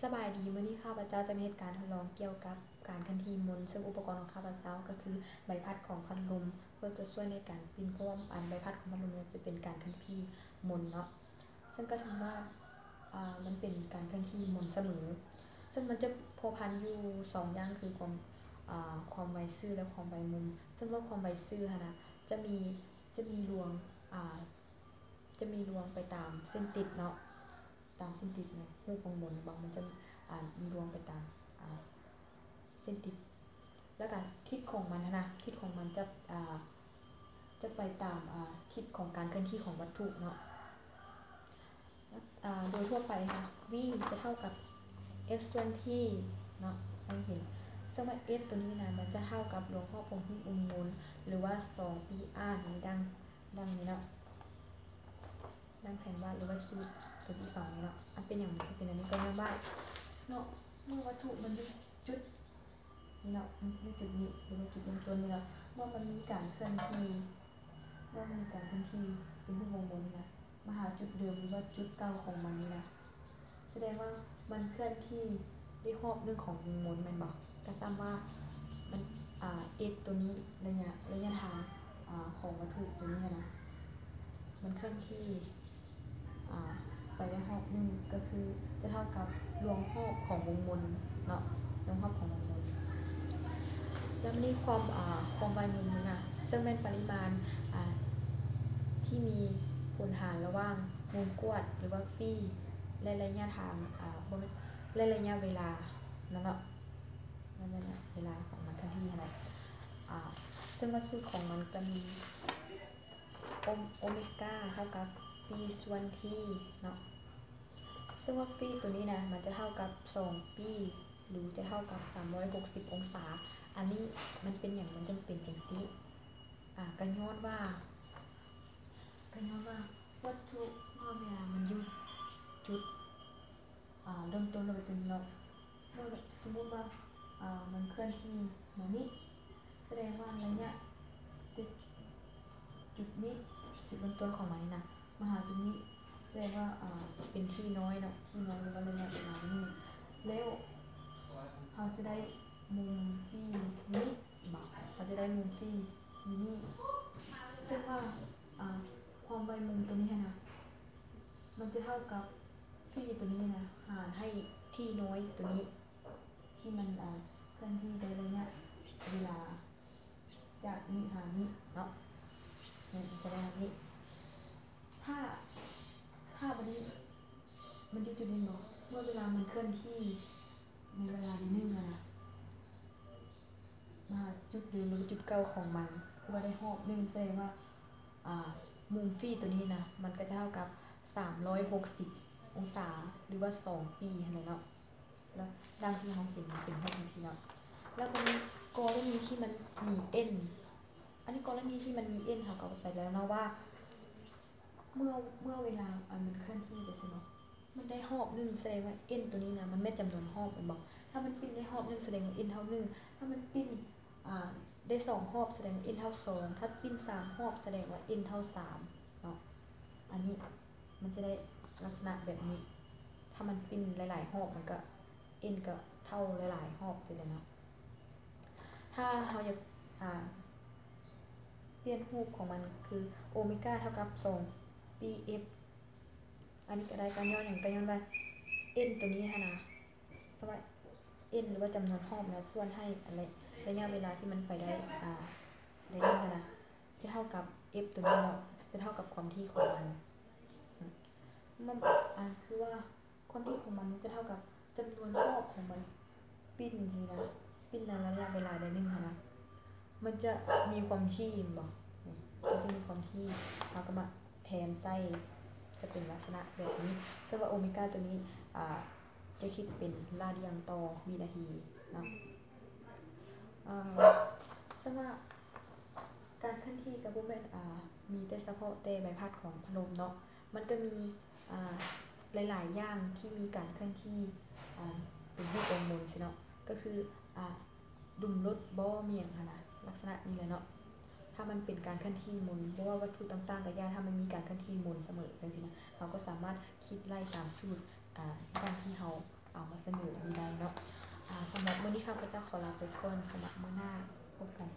ສະບາຍດີ, ມື້ນີ້ຂ້າພະເຈົ້າຈະມາເຮັດການທົດລອງກ່ຽວກັບການເຄື່ອນທີ່ມົນ, ເຊິ່ງອຸປະກອນຂອງຂ້າພະເຈົ້າກໍຄືໃບພັດຂອງພັດລົມ ເພື່ອຕົວຊ່ວຍໃນການປິ່ນ, ເພາະວ່າອັນໃບພັດຂອງພັດລົມນີ້ຈະເປັນການເຄື່ອນທີ່ມົນເນາະ. ເຊິ່ງກໍຖືວ່າ ອາ ມັນເປັນການເຄື່ອນທີ່ມົນສະເໝີ, ເຊິ່ງມັນຈະພົວພັນຢູ່ສອງຢ່າງ ຄືຄວາມ ອາ ຄວາມໄວຊື່ ແລະ ຄວາມໄວມຸມ. ເຊິ່ງວ່າຄວາມໄວຊື່ຫັ້ນນະ ຈະມີ ຈະມີລວງ ອາ ຈະມີລວງໄປຕາມເສັ້ນຕິດເນາະ, ຕາມເສັ້ນຕິດເນາະ, ຮູບວົງມົນເນາະ ມັນຈະ ອາ ມີລວງໄປຕາມ ອາ ເສັ້ນຕິດ ແລ້ວກະທິດຂອງມັນຫັ້ນນະ, ທິດຂອງມັນຈະ ອາ ຈະໄປຕາມ ອາ ທິດຂອງການເຄື່ອນທີ່ຂອງວັດຖຸເນາະ. ອາ ໂດຍທົ່ວໄປຫັ້ນນະ V ຈະເທົ່າກັບ F ສ່ວນ T ເນາະ, ດັ່ງເຫັນ. ເຊິ່ງວ່າ F ໂຕນີ້ນະ ມັນຈະເທົ່າກັບລວງຮອບຂອງຮູບວົງມົນ ຫຼືວ່າ ສອງ P R ນີ້ ດັ່ງ ດັ່ງນີ້ເນາະ, ດັ່ງແຜນວາດ ຫຼືວ່າສູດໂຕທີສອງນີ້ເນາະ. ອັນເປັນຫຍັງມັນຈະເປັນອັນນີ້? ກໍຍ້ອນວ່າເນາະ ເມື່ອວັດຖຸມັນຢູ່ຈຸດນີ້ເນາະ, ຢູ່ຈຸດນີ້ ຫຼືວ່າຈຸດເລີ່ມຕົ້ນນີ້ເນາະ, ເມື່ອມັນມີການເຄື່ອນທີ່ ເມື່ອມັນມີການເຄື່ອນທີ່ເປັນຮູບວົງມົນນີ້ນະ ມາຫາຈຸດເດີມ ຫຼືວ່າຈຸດເກົ່າຂອງມັນນີ້ນະ, ສະແດງວ່າມັນເຄື່ອນທີ່ໄດ້ຮອບໜຶ່ງຂອງວົງມົນແມ່ນບໍ່? ກະສ່ຳວ່າມັນ ອາ F ໂຕນີ້ ໄລຍະ ໄລຍະທາງ ອາ ຂອງວັດຖຸໂຕນີ້ຫັ້ນນະ ມັນເຄື່ອນທີ່ ອາ ໄປໄດ້ຮອບໜຶ່ງ ກໍຄືຈະເທົ່າກັບລວງຮອບຂອງວົງມົນເນາະ, ລວງຮອບຂອງວົງມົນ. ແລ້ວບາດນີ້ຄວາມ ອາ ຄວາມໄວມຸມມັນນະ ເຊິ່ງແມ່ນປະລິມານ ອາ ທີ່ມີຜົນຫານລະຫວ່າງມຸມກວດ ຫຼືວ່າ Phi ແລະ ໄລຍະທາງ ອາ ບໍ່ແມ່ນ ແລະ ໄລຍະເວລານັ້ນເນາະ, ໄລຍະເວລາຂອງມັນເຄື່ອນທີ່ຫັ້ນນະ. ອາ ເຊິ່ງວ່າສູດຂອງມັນກະມີ ໂອ ໂອເມກາເທົ່າກັບ Phi ສ່ວນ T ເນາະ. ເຊິ່ງວ່າ Phi ໂຕນີ້ນະ ມັນຈະເທົ່າກັບສອງປີ ຫຼື ຈະເທົ່າກັບສາມຮ້ອຍຫົກສິບອົງສາ. ອັນນີ້ມັນເປັນຫຍັງມັນຈຶ່ງເປັນຈັ່ງຊີ້? ອາ ກະຍ້ອນວ່າ ກະຍ້ອນວ່າວັດຖຸເມື່ອເວລາມັນຢູ່ຈຸດ ອາ ເລີ່ມຕົ້ນແລ້ວກໍຕົວນີ້ເນາະ, ເມື່ອສົມມຸດວ່າ ອາ ມັນເຄື່ອນທີ່ມານີ້ ສະແດງວ່າໄລຍະຈາກຈຸດນີ້ ຈຸດເລີ່ມຕົ້ນຂອງມັນນີ້ນະ ມາຫາຈຸດນີ້ ສະແດງວ່າ ອາ ເປັນ T ນ້ອຍເນາະ, T ນ້ອຍ ຫຼືວ່າໄລຍະເວລານີ້. ແລ້ວເຮົາຈະໄດ້ມຸມ Phi ນີ້ ເຮົາຈະໄດ້ມຸມ Phi ຢູ່ນີ້ ເຊິ່ງວ່າ ອາ ຄວາມໄວມຸມໂຕນີ້ຫັ້ນນະ ມັນຈະເທົ່າກັບ Phi ໂຕນີ້ນະ ຫານໃຫ້ T ນ້ອຍໂຕນີ້ ທີ່ມັນ ອາ ເຄື່ອນທີ່ໄດ້ໄລຍະເວລາຈາກນີ້ຫານີ້ເນາະ, ມັນຈະໄດ້ເທົ່ານີ້. ຖ້າ ຖ້າບັດນີ້ມັນຢູ່ຈຸດນີ້ເນາະ, ເມື່ອເວລາມັນເຄື່ອນທີ່ໃນເວລາໜຶ່ງຫັ້ນນະ ມາຈຸດເດີມ ຫຼື ຈຸດເກົ່າຂອງມັນ ຄືວ່າໄດ້ຮອບໜຶ່ງ ສະແດງວ່າ ອາ ມຸມ Phi ໂຕນີ້ນະ ມັນກໍຈະເທົ່າກັບສາມຮ້ອຍຫົກສິບອົງສາ ຫຼືວ່າສອງປີຫັ້ນແຫຼະເນາະ. ແລ້ວດັ່ງທີ່ເຮົາເຫັນມັນເປັນຮູບຈັ່ງຊີ້ເນາະ. ແລ້ວບັດນີ້ກໍລະນີທີ່ມັນມີ N ອັນນີ້ກໍລະນີທີ່ມັນມີ N ເຮົາກໍໄປແລ້ວເນາະວ່າ ເມື່ອ ເມື່ອເວລາອັນມັນເຄື່ອນທີ່ໄປຊັ້ນເນາະ ມັນໄດ້ຮອບໜຶ່ງ ສະແດງວ່າ N ໂຕນີ້ນະ ມັນແມ່ນຈຳນວນຮອບແມ່ນບໍ່? ຖ້າມັນປິ່ນໄດ້ຮອບໜຶ່ງ ສະແດງວ່າ N ເທົ່າໜຶ່ງ, ຖ້າມັນປິ່ນ ອາ ໄດ້ສອງຮອບ ສະແດງວ່າ N ເທົ່າສອງ, ຖ້າປິ່ນສາມຮອບ ສະແດງວ່າ N ເທົ່າສາມເນາະ. ອັນນີ້ມັນຈະໄດ້ລັກສະນະແບບນີ້, ຖ້າມັນປິ່ນຫຼາຍໆຮອບ ມັນກໍ N ກໍເທົ່າຫຼາຍໆຮອບຊີ້ແຫຼະເນາະ. ຖ້າເຮົາຢາກ ອາ ປ່ຽນຮູບຂອງມັນ ຄືໂອເມກາເທົ່າກັບສອງປີ F ອັນນີ້ກໍໄດ້. ກໍຍ້ອນຫຍັງ? ກໍຍ້ອນວ່າ N ໂຕນີ້ຫັ້ນນະ ເພາະວ່າ N ຫຼືວ່າຈຳນວນຮອບນະ ສ່ວນໃຫ້ໄລ ໄລຍະເວລາທີ່ມັນໄປໄດ້ ອາ ໄດ້ນັ້ນຫັ້ນນະ ຈະເທົ່າກັບ F ໂຕນີ້ເນາະ, ຈະເທົ່າກັບຄວາມຖີ່ຂອງມັນ. ມັນ ອາ ຄືວ່າ ຄວາມຖີ່ຂອງມັນຈະເທົ່າກັບຈຳນວນຮອບຂອງມັນປິ່ນຊີ້ນະ, ປິ່ນໃນໄລຍະເວລາໃດໜຶ່ງຫັ້ນນະ, ມັນຈະມີຄວາມຖີ່ແມ່ນບໍ່? ນີ້ ມັນຈະມີຄວາມຖີ່, ເຮົາກໍມາແທນໃສ່ ຈະເປັນລັກສະນະແບບນີ້. ເຊິ່ງວ່າໂອເມກາໂຕນີ້ ອາ ຈະຄິດເປັນລາດຽງຕໍ່ວິນາທີເນາະ. ອາ ເຊິ່ງວ່າການເຄື່ອນທີ່ກໍບໍ່ແມ່ນ ອາ ມີແຕ່ສະເພາະແຕ່ໃບພັດຂອງພັດລົມເນາະ, ມັນກໍມີ ອາ ຫຼາຍໆຢ່າງທີ່ມີການເຄື່ອນທີ່ ອາ ເປັນຮູບວົງມົນຊີ້ເນາະ, ກໍຄື ອາ ດຸມລົດບໍ ມີຫຍັງຫັ້ນນະ ລັກສະນະນີ້ແຫຼະເນາະ. ຖ້າມັນເປັນການເຄື່ອນທີ່ມົນ ບໍ່ວ່າວັດຖຸຕ່າງໆກໍຢ່າ, ຖ້າມັນມີການເຄື່ອນທີ່ມົນສະເໝີຈັ່ງຊີ້ນະ, ເຮົາກໍສາມາດຄິດໄລ່ຕາມສູດ ອາ ດັ່ງທີ່ເຮົາເອົາມາ ສະເໜີຢູ່ໃດເນາະ. ອາ ສຳລັບມື້ນີ້ຂ້າພະເຈົ້າຂໍລາໄປກ່ອນ. ສຳລັບມື້ໜ້າພົບກັນ.